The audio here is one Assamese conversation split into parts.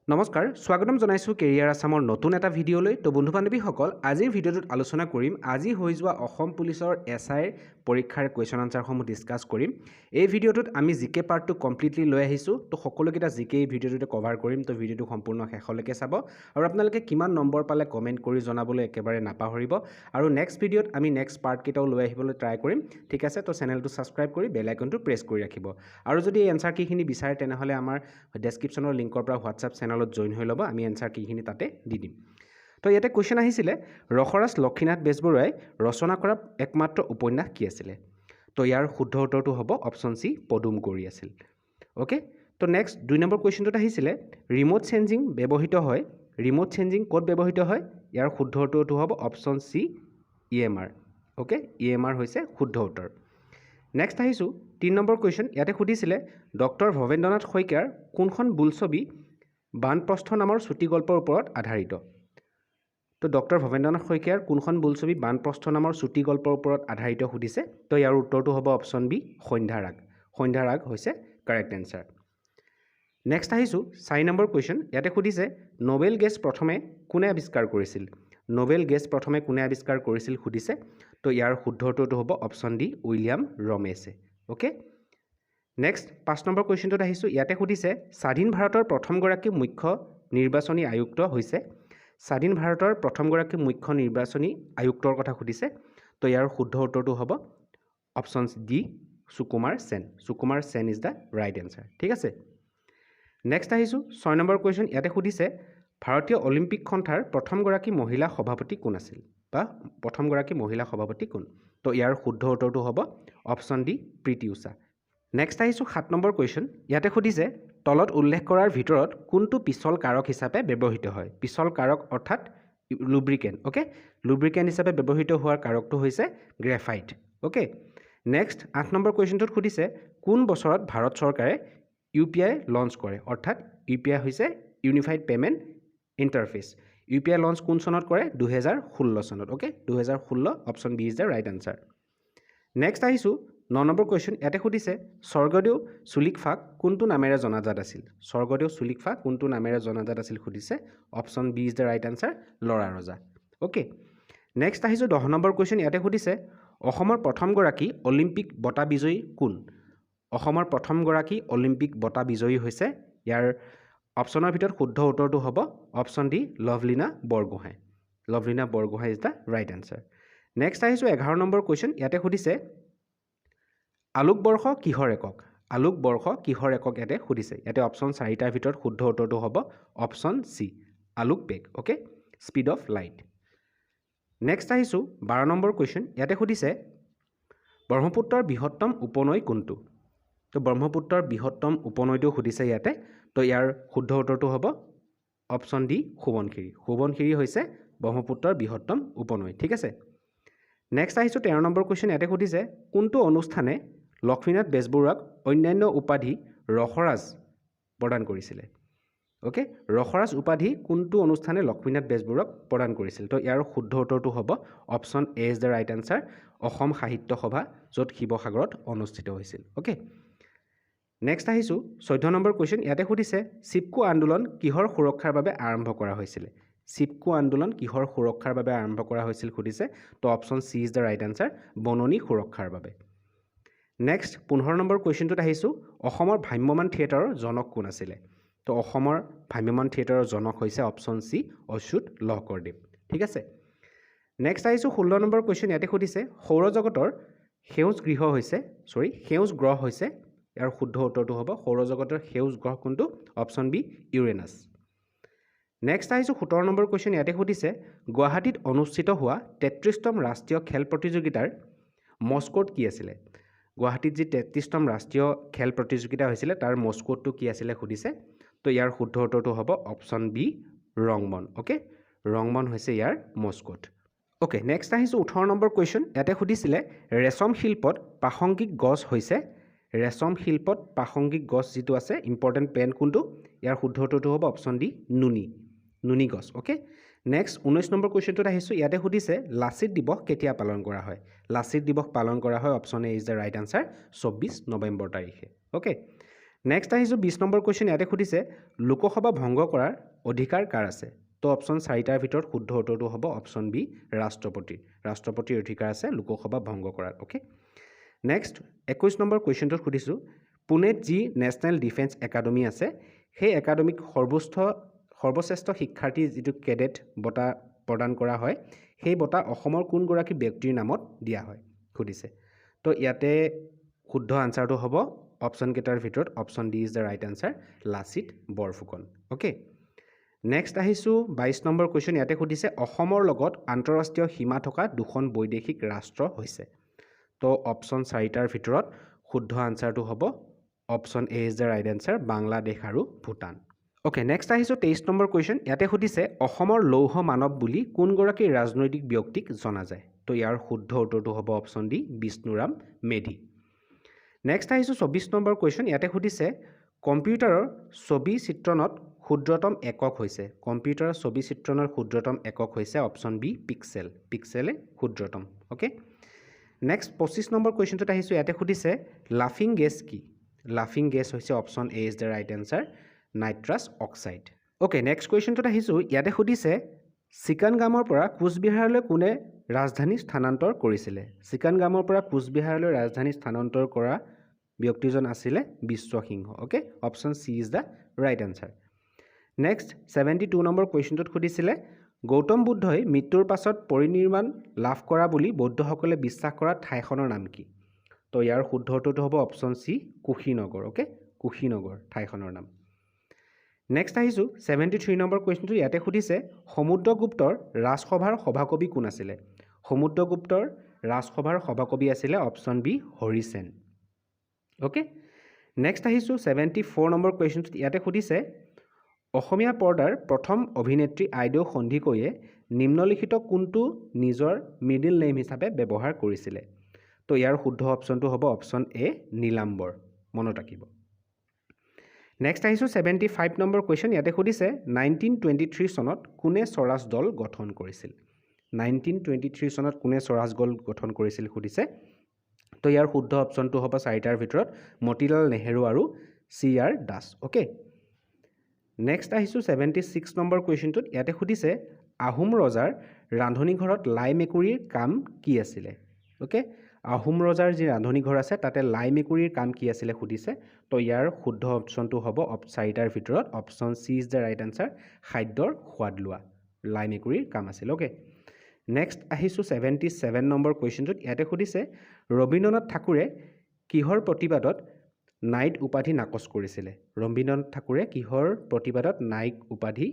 নমস্কাৰ, স্বাগতম জনাইছোঁ কেৰিয়াৰ আছামৰ নতুন এটা ভিডিঅ'লৈ। তো বন্ধু বান্ধৱীসকল, আজিৰ ভিডিঅ'টোত আলোচনা কৰিম আজি হৈ যোৱা অসম পুলিচৰ এছআইৰ পৰীক্ষাৰ কুৱেশ্যন আনচাৰসমূহ ডিছকাছ কৰিম। এই ভিডিঅ'টোত আমি জিকে পাৰ্টটো কমপ্লিটলি লৈ আহিছোঁ। তো সকলোকেইটা জিকে এই ভিডিঅ'টোতে কভাৰ কৰিম। তো ভিডিঅ'টো সম্পূৰ্ণ শেষলৈকে চাব আৰু আপোনালোকে কিমান নম্বৰ পালে কমেণ্ট কৰি জনাবলৈ একেবাৰে নাপাহৰিব। আৰু নেক্সট ভিডিঅ'ত আমি নেক্সট পাৰ্টকেইটাও লৈ আহিবলৈ ট্ৰাই কৰিম, ঠিক আছে? তো চেনেলটো ছাবস্ক্ৰাইব কৰি বেল আইকনটো প্ৰেছ কৰি ৰাখিব। আৰু যদি এই এনচাৰ কীখিনি বিচাৰে, তেনেহ'লে আমাৰ ডেছক্ৰিপশ্যনৰ লিংকৰ পৰা হোৱাটছআপ চেনেলত জইন হৈ ল'ব, আমি এনচাৰ কীখিনি তাতে দি দিম। তো ইয়াতে কুৱেশ্যন আহিছিলে, ৰসৰাজ লক্ষ্মীনাথ বেজবৰুৱাই ৰচনা কৰা একমাত্ৰ উপন্যাস কি আছিলে? তো ইয়াৰ শুদ্ধ উত্তৰটো হ'ব অপশ্যন চি, পদুম কুঁৱৰী আছিল। অ'কে, তো নেক্সট 2 নম্বৰ কুৱেশ্যনটোত আহিছিলে, ৰিম'ট চেঞ্চিং ব্যৱহৃত হয়, ৰিম'ট চেঞ্চিং ক'ত ব্যৱহৃত হয়? ইয়াৰ শুদ্ধ উত্তৰটো হ'ব option C, EMR. Okay, EMR হৈছে শুদ্ধ উত্তৰ। নেক্সট আহিছোঁ 3 নম্বৰ কুৱেশ্যন। ইয়াতে সুধিছিলে, ডক্টৰ ভৱেন্দ্ৰনাথ শইকীয়াৰ কোনখন বোলছবি বানপ্ৰস্থ নামৰ চুটিগল্পৰ ওপৰত আধাৰিত? তো ডক্টৰ ভৱেন্দ্ৰনাথ শইকীয়াৰ কোনখন বোলছবি বানপ্ৰস্থ নামৰ চুটিগল্পৰ ওপৰত আধাৰিত সুধিছে। তো ইয়াৰ উত্তৰটো হ'ব অপশ্যন বি, সন্ধ্যাৰাগ। সন্ধ্যাৰাগ হৈছে কাৰেক্ট এনচাৰ। নেক্সট আহিছোঁ 4 নম্বৰ কুৱেশ্যন। ইয়াতে সুধিছে, নবেল গেছ প্ৰথমে কোনে আৱিষ্কাৰ কৰিছিল? নবেল গেছ প্ৰথমে কোনে আৱিষ্কাৰ কৰিছিল সুধিছে। তো ইয়াৰ শুদ্ধ উত্তৰটো হ'ব option D, William Ramsay. Okay, next 5 number কুৱেশ্যনটোত আহিছোঁ। ইয়াতে সুধিছে, স্বাধীন ভাৰতৰ প্ৰথমগৰাকী মুখ্য নিৰ্বাচনী আয়ুক্ত হৈছে, স্বাধীন ভাৰতৰ প্ৰথমগৰাকী মুখ্য নিৰ্বাচনী আয়ুক্তৰ কথা সুধিছে। তো ইয়াৰ শুদ্ধ উত্তৰটো হ'ব option D, Sukumar Sen. Sukumar Sen is the right answer, ঠিক আছে? নেক্সট আহিছোঁ 6 নম্বৰ কুৱেশ্যন। ইয়াতে সুধিছে, ভাৰতীয় অলিম্পিক সন্থাৰ প্ৰথমগৰাকী মহিলা সভাপতি কোন আছিল বা প্ৰথমগৰাকী মহিলা সভাপতি কোন? তো ইয়াৰ শুদ্ধ উত্তৰটো হ'ব অপশ্যন ডি, প্ৰীতি উষা। নেক্সট আহিছোঁ 7 নম্বৰ কুৱেশ্যন। ইয়াতে সুধিছে, তলত উল্লেখ কৰাৰ ভিতৰত কোনটো পিছল কাৰক হিচাপে ব্যৱহৃত হয়? পিছল কাৰক অৰ্থাৎ লুব্ৰিকেণ্ট। অ'কে, লুব্ৰিকেণ্ট হিচাপে ব্যৱহৃত হোৱাৰ কাৰকটো হৈছে গ্ৰেফাইট। অ'কে, নেক্সট 8 নম্বৰ কুৱেশ্যনটোত সুধিছে, কোন বছৰত ভাৰত চৰকাৰে ইউপিআই লঞ্চ কৰে? অৰ্থাৎ ইউপিআই হৈছে unified payment interface. UPI launch কোন চনত কৰে? 2016 চনত। Okay, 2016, option B is the right answer. Next আহিছোঁ 9 নম্বৰ কুৱেশ্যন। ইয়াতে সুধিছে, স্বৰ্গদেউ চুলিকফাক কোনটো নামেৰে জনাজাত আছিল? স্বৰ্গদেউ চুলিকফা কোনটো নামেৰে জনাজাত আছিল সুধিছে। Option B is the right answer, ল'ৰা ৰজা। অ'কে, নেক্সট আহিছোঁ 10 নম্বৰ কুৱেশ্যন। ইয়াতে সুধিছে, অসমৰ প্ৰথমগৰাকী অলিম্পিক বঁটা বিজয়ী কোন? অসমৰ প্ৰথমগৰাকী অলিম্পিক বঁটা বিজয়ী হৈছে, ইয়াৰ অপশ্যনৰ ভিতৰত শুদ্ধ উত্তৰটো হ'ব option D, Lovlina Borgohain. Lovlina Borgohain is the right answer. Next আহিছোঁ 11 নম্বৰ কুৱেশ্যন। ইয়াতে সুধিছে, আলোকবৰ্ষ কিহৰ একক? আলোকবৰ্ষ কিহৰ একক ইয়াতে সুধিছে। ইয়াতে অপশ্যন চাৰিটাৰ ভিতৰত শুদ্ধ উত্তৰটো হ'ব option C, Alok bag. Okay, speed of light. Next আহিছোঁ 12 নম্বৰ কুৱেশ্যন। ইয়াতে সুধিছে, ব্ৰহ্মপুত্ৰৰ বৃহত্তম উপনৈ কোনটো? তো ব্ৰহ্মপুত্ৰৰ বৃহত্তম উপনৈটো সুধিছে ইয়াতে। তো ইয়াৰ শুদ্ধ উত্তৰটো হ'ব অপশ্যন ডি, সোৱণশিৰি। সোৱণশিৰি হৈছে ব্ৰহ্মপুত্ৰৰ বৃহত্তম উপনৈ, ঠিক আছে? নেক্সট আহিছোঁ 13 নম্বৰ কুৱেশ্যন। ইয়াতে সুধিছে, কোনটো অনুষ্ঠানে লক্ষ্মীনাথ বেজবৰুৱাক অন্যান্য উপাধি ৰসৰাজ প্ৰদান কৰিছিলে? অ'কে, ৰসৰাজ উপাধি কোনটো অনুষ্ঠানে লক্ষ্মীনাথ বেজবৰুৱাক প্ৰদান কৰিছিল? তো ইয়াৰ শুদ্ধ উত্তৰটো হ'ব option A is the right answer, Assam Sahitya Sabha, য'ত শিৱসাগৰত অনুষ্ঠিত হৈছিল। অ'কে, নেক্সট আহিছোঁ 14 নম্বৰ কুৱেশ্যন। ইয়াতে সুধিছে, চিপকো আন্দোলন কিহৰ সুৰক্ষাৰ বাবে আৰম্ভ কৰা হৈছিলে? চিপকো আন্দোলন কিহৰ সুৰক্ষাৰ বাবে আৰম্ভ কৰা হৈছিল সুধিছে। তো option C is the right answer, বননি সুৰক্ষাৰ বাবে। নেক্সট 15 নম্বৰ কুৱেশ্যনটোত আহিছোঁ। অসমৰ ভ্ৰাম্যমাণ থিয়েটাৰৰ জনক কোন আছিলে? তো অসমৰ ভ্ৰাম্যমাণ থিয়েটাৰৰ জনক হৈছে অপশ্যন চি, অচ্যুত লহকৰদেৱ, ঠিক আছে? নেক্সট আহিছোঁ 16 নম্বৰ কুৱেশ্যন। ইয়াতে সুধিছে, সৌৰজগতৰ সেউজ গৃহ হৈছে, চৰি, সেউজ গ্ৰহ হৈছে। ইয়াৰ শুদ্ধ উত্তৰটো হ'ব, সৌৰজগতৰ সেউজ গ্ৰহ কোনটো? Option B, Uranus. Next আহিছোঁ 17 নম্বৰ কুৱেশ্যন। ইয়াতে সুধিছে, গুৱাহাটীত অনুষ্ঠিত হোৱা 33তম ৰাষ্ট্ৰীয় খেল প্ৰতিযোগিতাৰ মস্কট কি আছিলে? গুৱাহাটীত যি 33তম ৰাষ্ট্ৰীয় খেল প্ৰতিযোগিতা হৈছিলে, তাৰ মস্কটটো কি আছিলে সুধিছে। তো ইয়াৰ শুদ্ধ উত্তৰটো হ'ব অপশ্যন বি, ৰংমন। অ'কে, ৰংমন হৈছে ইয়াৰ মস্কট। অ'কে, নেক্সট আহিছোঁ 18 নম্বৰ কুৱেশ্যন। ইয়াতে সুধিছিলে, ৰেচম শিল্পত প্ৰাসংগিক গছ হৈছে, ৰেচম শিল্পত প্ৰাসংগিক গছ যিটো আছে, ইম্পৰ্টেণ্ট প্লেণ্ট কোনটো? ইয়াৰ শুদ্ধ উত্তৰটো হ'ব অপশ্যন ডি, নুনি, নুনি গছ। অ'কে, নেক্সট 19 নম্বৰ কুৱেশ্যনটোত আহিছোঁ। ইয়াতে সুধিছে, লাচিত দিৱস কেতিয়া পালন কৰা হয়? লাচিত দিৱস পালন কৰা হয়, option A is the right answer, 24 November তাৰিখে। অ'কে, নেক্সট আহিছোঁ 20 নম্বৰ কুৱেশ্যন। ইয়াতে সুধিছে লোকসভা ভংগ কৰাৰ অধিকাৰ কাৰ আছে? তো অপশ্যন চাৰিটাৰ ভিতৰত শুদ্ধ উত্তৰটো হ'ব অপশ্যন বি, ৰাষ্ট্ৰপতিৰ। ৰাষ্ট্ৰপতিৰ অধিকাৰ আছে লোকসভা ভংগ কৰাৰ। অ'কে, নেক্সট 21 নম্বৰ কুৱেশ্যনটোত সুধিছোঁ পুনেত যি নেশ্যনেল ডিফেন্স একাডেমি আছে সেই একাডেমীক সৰ্বশ্ৰেষ্ঠ শিক্ষাৰ্থী যিটো কেডেট বঁটা প্ৰদান কৰা হয়, সেই বঁটা অসমৰ কোনগৰাকী ব্যক্তিৰ নামত দিয়া হয় সুধিছে। তো ইয়াতে শুদ্ধ আনচাৰটো হ'ব অপশ্যনকেইটাৰ ভিতৰত option D is the right answer, Lachit Borphukan. Okay, next আহিছোঁ 22 নম্বৰ কুৱেশ্যন। ইয়াতে সুধিছে অসমৰ লগত আন্তঃৰাষ্ট্ৰীয় সীমা থকা দুখন বৈদেশিক ৰাষ্ট্ৰ হৈছে। তো অপশ্যন চাৰিটাৰ ভিতৰত শুদ্ধ আনচাৰটো হ'ব option A is the right answer, Bangladesh আৰু ভূটান। অ'কে, নেক্সট আহিছোঁ 23 নম্বৰ কুৱেশ্যন। ইয়াতে সুধিছে অসমৰ লৌহ মানৱ বুলি কোনগৰাকী ৰাজনৈতিক ব্যক্তিক জনা যায়? তো ইয়াৰ শুদ্ধ উত্তৰটো হ'ব option D, Bishnuram Medhi. Next আহিছোঁ 24 নম্বৰ কুৱেশ্যন। ইয়াতে সুধিছে কম্পিউটাৰৰ ছবি চিত্ৰণত ক্ষুদ্ৰতম একক হৈছে। কম্পিউটাৰৰ ছবি চিত্ৰণৰ ক্ষুদ্ৰতম একক হৈছে অপশ্যন বি, পিক্সেল। পিক্সেলে ক্ষুদ্ৰতম। অ'কে, নেক্সট 25 নম্বৰ কুৱেশ্যনটোত আহিছোঁ। ইয়াতে সুধিছে লাফিং গেছ কি? লাফিং গেছ হৈছে option A is the right answer, nitrous oxide. Okay, next কুৱেশ্যনটোত আহিছোঁ। ইয়াতে সুধিছে চিকানগামৰ পৰা কোচবিহাৰলৈ কোনে ৰাজধানী স্থানান্তৰ কৰিছিলে? চিকানগামৰ পৰা কোচবিহাৰলৈ ৰাজধানী স্থানান্তৰ কৰা ব্যক্তিজন আছিলে Biswa Singha. Okay, option C is the right answer. Next 72 number কুৱেশ্যনটোত সুধিছিলে গৌতম বুদ্ধই মৃত্যুৰ পাছত পৰিনিৰ্বাণ লাভ কৰা বুলি বৌদ্ধসকলে বিশ্বাস কৰা ঠাইখনৰ নাম কি? তো ইয়াৰ শুদ্ধ উত্তৰটো হ'ব option C, Kushinagar. Okay, Kushinagar ঠাইখনৰ নাম। নেক্সট আহিছোঁ 73 নম্বৰ কুৱেশ্যনটো। ইয়াতে সুধিছে সমুদ্ৰগুপ্তৰ ৰাজসভাৰ সভাকবি কোন আছিলে? সমুদ্ৰগুপ্তৰ ৰাজসভাৰ সভাকবি আছিলে option B, Harisena. Okay, next আহিছোঁ 74 নম্বৰ কুৱেশ্যনটোত। ইয়াতে সুধিছে অসমীয়া পৰ্দাৰ প্ৰথম অভিনেত্ৰী আইদেউ সন্দিকৈয়ে নিম্নলিখিত কোনটো নিজৰ মিডিল নেম হিচাপে ব্যৱহাৰ কৰিছিলে? তো ইয়াৰ শুদ্ধ অপশ্যনটো হ'ব অপশ্যন এ, নীলাম্বৰ। মনত ৰাখিব। নেক্সট আহিছোঁ 75 নম্বৰ কুৱেশ্যন। ইয়াতে সুধিছে 1923 চনত কোনে স্বৰাজ দল গঠন কৰিছিল? 1923 চনত কোনে স্বৰাজ দল গঠন কৰিছিল সুধিছে। তো ইয়াৰ শুদ্ধ অপশ্যনটো হ'ব চাৰিটাৰ ভিতৰত মতিলাল নেহেৰু আৰু C R Das. Okay, next আহিছোঁ 76 নম্বৰ কুৱেশ্যনটোত। ইয়াতে সুধিছে আহোম ৰজাৰ ৰান্ধনী ঘৰত লাই মেকুৰীৰ কাম কি আছিলে? অ'কে, আহোম ৰজাৰ যি ৰান্ধনী ঘৰ আছে তাতে লাই মেকুৰীৰ কাম কি আছিলে সুধিছে। তো ইয়াৰ শুদ্ধ অপশ্যনটো হ'ব চাৰিটাৰ ভিতৰত option C is the right answer, খাদ্যৰ সোৱাদ লোৱা লাই মেকুৰীৰ কাম আছিল। অ'কে, নেক্সট আহিছোঁ 77 নম্বৰ কুৱেশ্যনটোত। ইয়াতে সুধিছে ৰবীন্দ্ৰনাথ ঠাকুৰে কিহৰ প্ৰতিবাদত নাইট উপাধি নাকচ কৰিছিলে? ৰবীন্দ্ৰনাথ ঠাকুৰে কিহৰ প্ৰতিবাদত নাইট উপাধি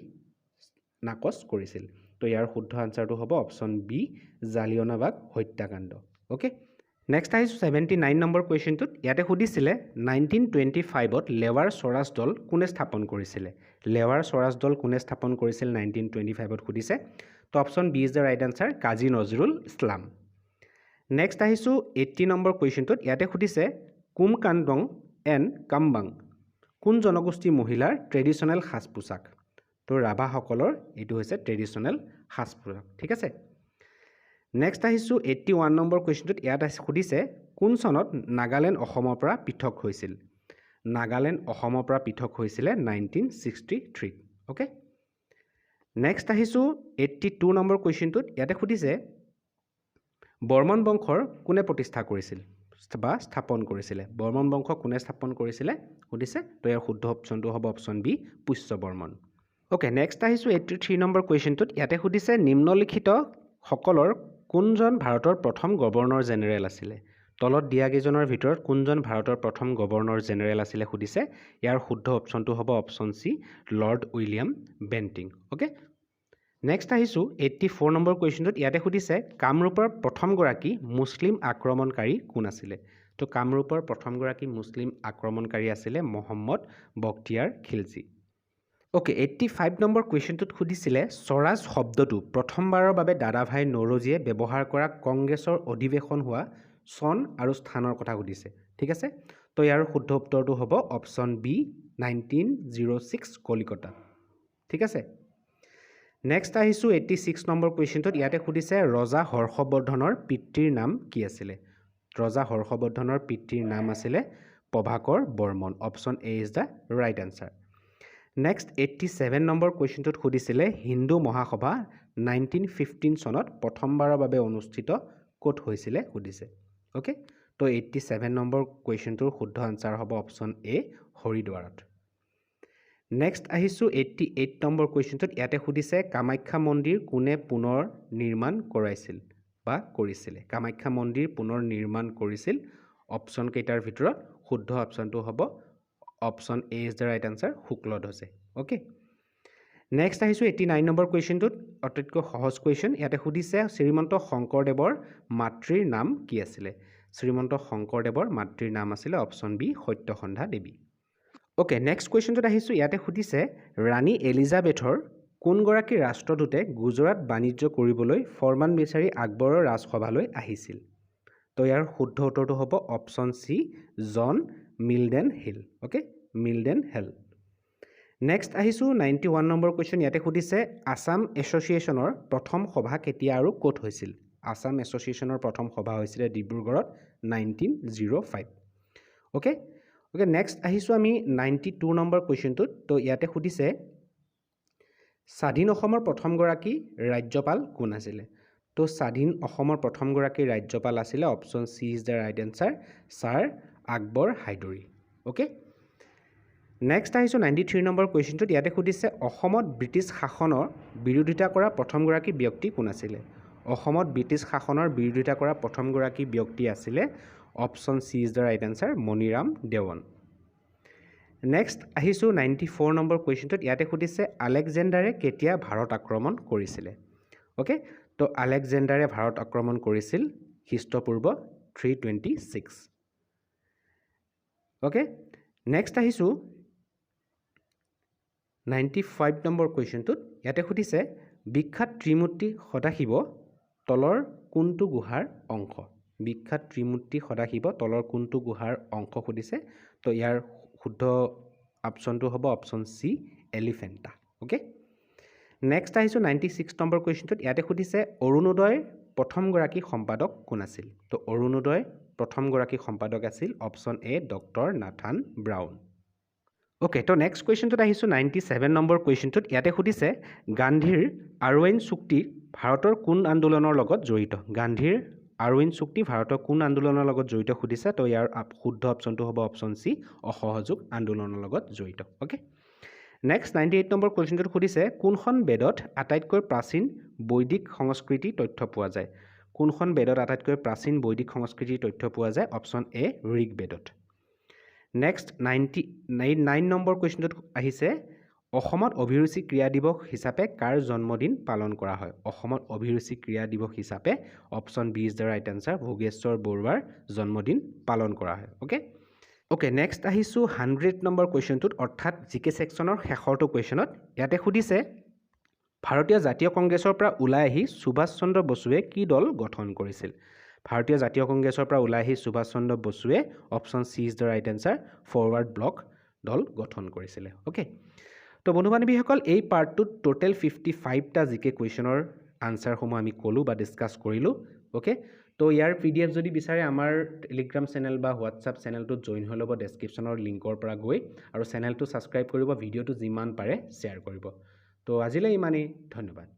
নাকচ কৰিছিল? তো ইয়াৰ শুদ্ধ আনচাৰটো হ'ব অপশ্যন বি, জালিয়নাবাগ হত্যাকাণ্ড। অ'কে, নেক্সট আহিছোঁ 79 নম্বৰ কুৱেশ্যনটোত। ইয়াতে সুধিছিলে 1925ত লেৱাৰ স্বৰাজ দল কোনে স্থাপন কৰিছিলে? লেৱাৰ স্বৰাজ দল কোনে স্থাপন কৰিছিল 1925ত সুধিছে। তো option B is the right answer, Kazi Nazrul Islam. Next আহিছোঁ 80 নম্বৰ কুৱেশ্যনটোত। ইয়াতে সুধিছে কুমকান্দং এণ্ড কামবাং কোন জনগোষ্ঠীৰ মহিলাৰ ট্ৰেডিশ্যনেল সাজ পোছাক? তো ৰাভাসকলৰ এইটো হৈছে ট্ৰেডিশ্যনেল সাজ পোছাক। ঠিক আছে, নেক্সট আহিছোঁ 81 নম্বৰ কুৱেশ্যনটোত। ইয়াত সুধিছে কোন চনত নাগালেণ্ড অসমৰ পৰা পৃথক হৈছিল? নাগালেণ্ড অসমৰ পৰা পৃথক হৈছিলে 1963ত। অ'কে, নেক্সট আহিছোঁ 82 নম্বৰ কুৱেশ্যনটোত। ইয়াতে সুধিছে বৰ্মন বংশৰ কোনে প্ৰতিষ্ঠা কৰিছিল বা স্থাপন কৰিছিলে? বৰ্মন বংশ কোনে স্থাপন কৰিছিলে সুধিছে। তো ইয়াৰ শুদ্ধ অপশ্যনটো হ'ব option B, Pushya Varman. Okay, next আহিছোঁ 83 নম্বৰ কুৱেশ্যনটোত। ইয়াতে সুধিছে নিম্নলিখিত সকলৰ কোনজন ভাৰতৰ প্ৰথম গভৰ্ণৰ জেনেৰেল আছিলে? তলত দিয়াকেইজনৰ ভিতৰত কোনজন ভাৰতৰ প্ৰথম গভৰ্ণৰ জেনেৰেল আছিলে সুধিছে। ইয়াৰ শুদ্ধ অপশ্যনটো হ'ব option C, Lord William Bentinck. Okay, next আহিছোঁ 84 নম্বৰ কুৱেশ্যনটোত। ইয়াতে সুধিছে কামৰূপৰ প্ৰথমগৰাকী মুছলিম আক্ৰমণকাৰী কোন আছিলে? তো কামৰূপৰ প্ৰথমগৰাকী মুছলিম আক্ৰমণকাৰী আছিলে মহম্মদ বখতিয়াৰ খিলজী। অ'কে, 85 নম্বৰ কুৱেশ্যনটোত সুধিছিলে স্বৰাজ শব্দটো প্ৰথমবাৰৰ বাবে দাদাভাই নৌৰোজীয়ে ব্যৱহাৰ কৰা কংগ্ৰেছৰ অধিৱেশন হোৱা চন আৰু স্থানৰ কথা সুধিছে। ঠিক আছে, তো ইয়াৰ শুদ্ধ উত্তৰটো হ'ব অপশ্যন বি, 1906 কলিকতা। ঠিক আছে, নেক্সট আহিছোঁ 86 নম্বৰ কুৱেশ্যনটোত। ইয়াতে সুধিছে ৰজা হৰ্ষবৰ্ধনৰ পিতৃৰ নাম কি আছিলে? ৰজা হৰ্ষবৰ্ধনৰ পিতৃৰ নাম আছিলে Prabhakar Barman. Option A is the right answer. Next 87 number কুৱেশ্যনটোত সুধিছিলে হিন্দু মহাসভা 1915 চনত প্ৰথমবাৰৰ বাবে অনুষ্ঠিত ক'ত হৈছিলে সুধিছে। অ'কে, তো 87 নম্বৰ কুৱেশ্যনটোৰ শুদ্ধ আনচাৰ হ'ব অপশ্যন এ হৰিদ্বাৰত। নেক্সট আহিছোঁ 88 নম্বৰ কুৱেশ্যনটোত। ইয়াতে সুধিছে কামাখ্যা মন্দিৰ কোনে পুনৰ নিৰ্মাণ কৰাইছিল বা কৰিছিলে? কামাখ্যা মন্দিৰ পুনৰ নিৰ্মাণ কৰিছিল। অপশ্যন কেইটাৰ ভিতৰত শুদ্ধ অপশ্যনটো হ'ব option A is the right answer, শুক্লধ্বজে। Okay, next আহিছোঁ 89 নম্বৰ কুৱেশ্যনটোত, আটাইতকৈ সহজ কুৱেশ্যন। ইয়াতে সুধিছে শ্ৰীমন্ত শংকৰদেৱৰ মাতৃৰ নাম কি আছিলে? শ্ৰীমন্ত শংকৰদেৱৰ মাতৃৰ নাম আছিলে option B Satyasandha Devi. Okay, next কুৱেশ্যনটোত আহিছোঁ। ইয়াতে সুধিছে ৰাণী এলিজাবেথৰ কোনগৰাকী ৰাষ্ট্ৰদূতে গুজৰাট বাণিজ্য কৰিবলৈ ফৰমান বিচাৰি আকবৰৰ ৰাজসভালৈ আহিছিল? তো ইয়াৰ শুদ্ধ উত্তৰটো হ'ব option C John Mildenhall. Okay, Mildenhall. Next আহিছোঁ 91 নম্বৰ কুৱেশ্যন। ইয়াতে সুধিছে আছাম এছ'চিয়েশ্যনৰ প্ৰথম সভা কেতিয়া আৰু ক'ত হৈছিল? আছাম এছ'চিয়েশ্যনৰ প্ৰথম সভা হৈছিলে ডিব্ৰুগড়ত 1905। অ'কে অ'কে, নেক্সট আহিছোঁ আমি 92 নম্বৰ কুৱেশ্যনটোত। তো ইয়াতে সুধিছে স্বাধীন অসমৰ প্ৰথমগৰাকী ৰাজ্যপাল কোন আছিলে? তো স্বাধীন অসমৰ প্ৰথমগৰাকী ৰাজ্যপাল আছিলে option C is the right answer, sir Akbar Hydari. Okay, next আহিছোঁ 93 নম্বৰ কুৱেশ্যনটোত। ইয়াতে সুধিছে অসমত ব্ৰিটিছ শাসনৰ বিৰোধিতা কৰা প্ৰথমগৰাকী ব্যক্তি কোন আছিলে? অসমত ব্ৰিটিছ শাসনৰ বিৰোধিতা কৰা প্ৰথমগৰাকী ব্যক্তি আছিলে option C is the right answer, Maniram Dewan. Next আহিছোঁ 94 নম্বৰ কুৱেশ্যনটোত। ইয়াতে সুধিছে আলেকজেণ্ডাৰে কেতিয়া ভাৰত আক্ৰমণ কৰিছিলে? অ'কে, তো আলেকজেণ্ডাৰে ভাৰত আক্ৰমণ কৰিছিল খ্ৰীষ্টপূৰ্ব 326। অ'কে, নেক্সট আহিছোঁ 95 নম্বৰ কুৱেশ্যনটোত। ইয়াতে সুধিছে বিখ্যাত ত্ৰিমূৰ্তি সদাশিৱ তলৰ কোনটো গুহাৰ অংশ? বিখ্যাত ত্ৰিমূৰ্তি সদাশিৱ তলৰ কোনটো গুহাৰ অংশ সুধিছে। তো ইয়াৰ শুদ্ধ অপশ্যনটো হ'ব option C Elephanta. Okay, next আহিছোঁ 96 নম্বৰ কুৱেশ্যনটোত। ইয়াতে সুধিছে অৰুণোদয়ৰ প্ৰথমগৰাকী সম্পাদক কোন আছিল? তো অৰুণোদয়ৰ প্ৰথমগৰাকী সম্পাদক আছিল option A doctor Nathan Brown. Okay, তো নেক্সট কুৱেশ্যনটোত আহিছোঁ 97 নম্বৰ কুৱেশ্যনটোত। ইয়াতে সুধিছে গান্ধীৰ আৰৱেইন চুক্তি ভাৰতৰ কোন আন্দোলনৰ লগত জড়িত? গান্ধীৰ আৰৱেইন চুক্তি ভাৰতৰ কোন আন্দোলনৰ লগত জড়িত সুধিছে। তো ইয়াৰ শুদ্ধ অপশ্যনটো হ'ব অপশ্যন চি অসহযোগ আন্দোলনৰ লগত জড়িত। অ'কে, নেক্সট 98 নম্বৰ কুৱেশ্যনটোত সুধিছে কোনখন বেদত আটাইতকৈ প্ৰাচীন বৈদিক সংস্কৃতিৰ তথ্য পোৱা যায়? কোনখন বেদত আটাইতকৈ প্ৰাচীন বৈদিক সংস্কৃতিৰ তথ্য পোৱা যায়? অপশ্যন এ ঋগ্বেদত। নেক্সট 99 নম্বৰ কুৱেশ্যনটোত আহিছে অসমত অভিৰুচি ক্ৰীড়া দিৱস হিচাপে কাৰ জন্মদিন পালন কৰা হয়? অসমত অভিৰুচি ক্ৰীড়া দিৱস হিচাপে option B is the right answer, Bhogeswar বৰুৱাৰ জন্মদিন পালন কৰা হয়। অ'কে অ'কে, নেক্সট আহিছোঁ 100 নম্বৰ কুৱেশ্যনটোত, অৰ্থাৎ জি কে ছেকশ্যনৰ শেষৰটো কুৱেশ্যনত। ইয়াতে সুধিছে ভাৰতীয় জাতীয় কংগ্ৰেছৰ পৰা ওলাই আহি সুভাষ চন্দ্ৰ বসুৱে কি দল গঠন কৰিছিল? ভাৰতীয় জাতীয় কংগ্ৰেছৰ পৰা ওলাই আহি সুভাষ চন্দ্ৰ বসুৱে option C is the right answer, forward bloc দল গঠন কৰিছিলে। অ'কে, তো বন্ধু বান্ধৱীসকল এই পাৰ্টটোত টোটেল 55টা জি কে কুৱেশ্যনৰ আনচাৰসমূহ আমি ক'লোঁ বা ডিছকাছ কৰিলোঁ। অ'কে, তো ইয়াৰ PDF যদি বিচাৰে আমাৰ টেলিগ্ৰাম চেনেল বা হোৱাটছআপ চেনেলটোত জইন হৈ ল'ব ডেছক্ৰিপশ্যনৰ লিংকৰ পৰা গৈ, আৰু চেনেলটো ছাবস্ক্ৰাইব কৰিব, ভিডিঅ'টো যিমান পাৰে শ্বেয়াৰ কৰিব। তো আজিলৈ ইমানেই, ধন্যবাদ।